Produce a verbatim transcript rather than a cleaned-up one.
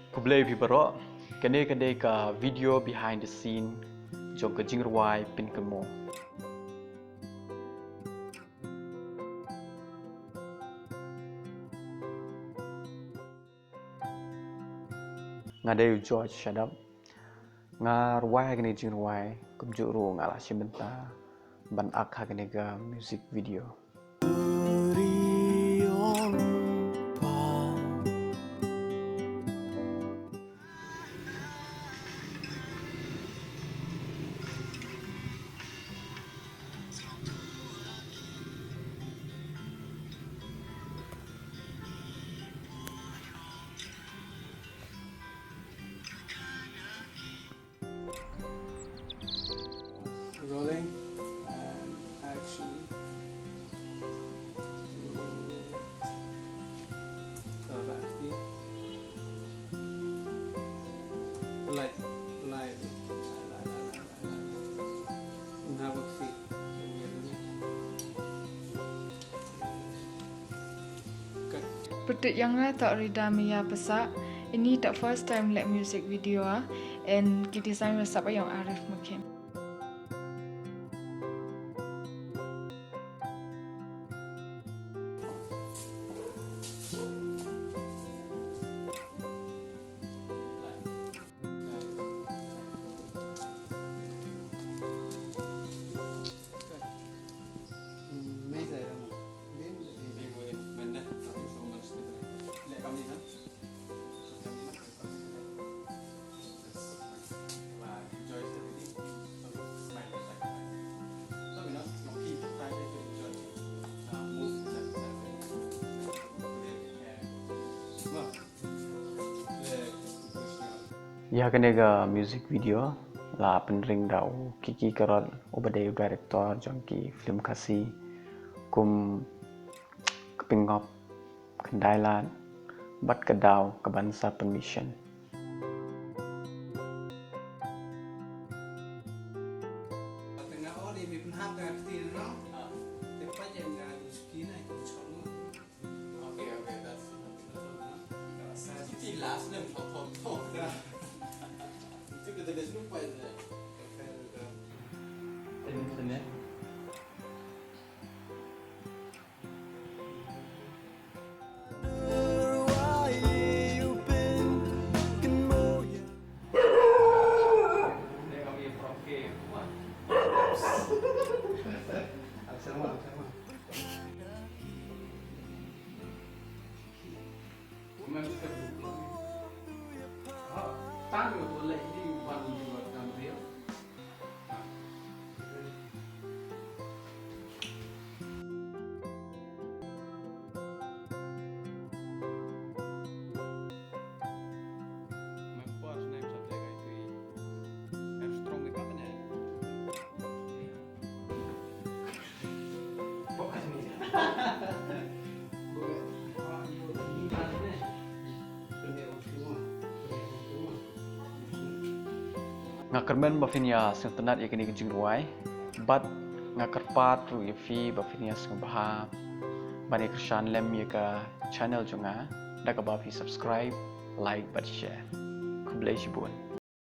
Khublei phi baroh, kane ka dei ka video behind the scene jong ka jingrwai Pynkynmaw. Nga dei u George Shadap. Nga rwai ha kane ka jingrwai kumjuh ruh nga la shim bynta ban act ha kane ka music video. Rolling and action. Light, light. Pyrtuid ïa nga toh Rida Mia Passah. Ini toh first time leh music video ah. And ki design ba sap ïa u Arif Mukim. Ïa kane ka music video la pynring da u Kiki Karot uba dei u director jong ki film Khasi kum Ka Pyngngop, Khyndai Lad bad Ka Daw Kaban Sa Pynmih Shen. Nga kyrmen ba phin ïa sngewtynnat ïa kane ka jingrwai bad nga kyrpad ruh ïa phi ba phin ïa sngewbha ban ïa kyrshan lem ïa ka channel jong nga da kaba phi subscribe, like bad share. Khublei shibun.